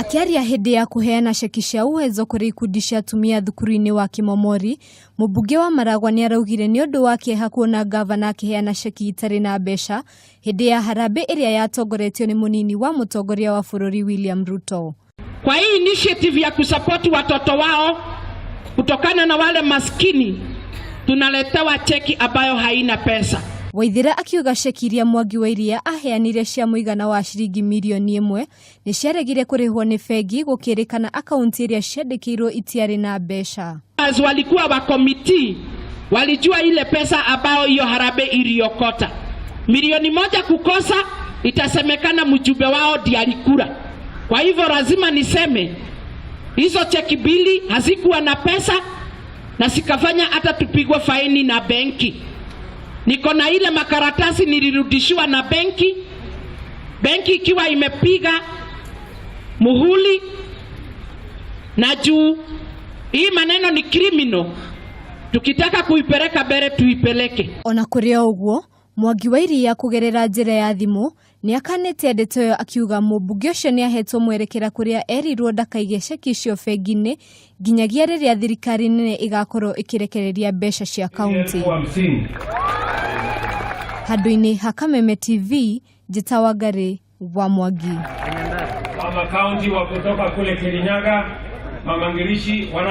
Akĩaria hĩndĩ ya kũheana ceki cia Uwezo kũrĩ ikundi cia atumia thukuru-inĩ wa Kimomori, mũmbunge wa Maragwa nĩaraugire nĩ ũndũ wa kĩeha kuona ngavana akĩheana ceki itarĩ na mbeca hĩndĩ ya harambĩ ĩrĩa yatongoretio nĩ mũnini wa mũtongoria wa bũrũri William Ruto. Kwa hii initiative ya kusapoti watoto wao kutokana na wale maskini, tunaletewa cheki ambayo haina pesa. Waithera akiuga ceki iria Mwangi wa Iria aheanire cia mũigana wa ciringi mirioni 1 nĩ ciaregire kũrĩhwo nĩ bengi gũkĩrĩkana akaunti ĩrĩa ciandĩkĩirwo itiarĩ na mbeca. As walikuwa wa committee walijua ile pesa ambayo hiyo harambee iliokota 1 milioni kukosa, itasemekana mjumbe wao ndiye alikula. Kwa hivyo lazima niseme hizo cheki mbili hazikuwa na pesa na sikafanya hata tupigwe faini na benki. Niko na ile makaratasi nilirudishiwa na benki, benki ikiwa imepiga muhuri, na juu hii maneno ni criminal, tukitaka kuipeleka mbele tuipeleke. Ona kũrĩ o ũguo, Mwangi wa Iria kũgerera njĩra ya thimũ nĩ akanĩte ndeto ĩyo akiuga mũmbunge ũcio nĩ ahetwo mwerekera kũrĩa erirwo ndakaige ceki icio bengi-inĩ nginyagia rĩrĩa thirikari nene ĩgakorwo ĩkĩrekereria mbeca cia kaunti. 50,000. Handũ-inĩ ha Kameme TV, Njĩta Wangari wa Mwangi. Mama kaunti wa kutoka kule Kirinyaga, Mama Ngirishi wana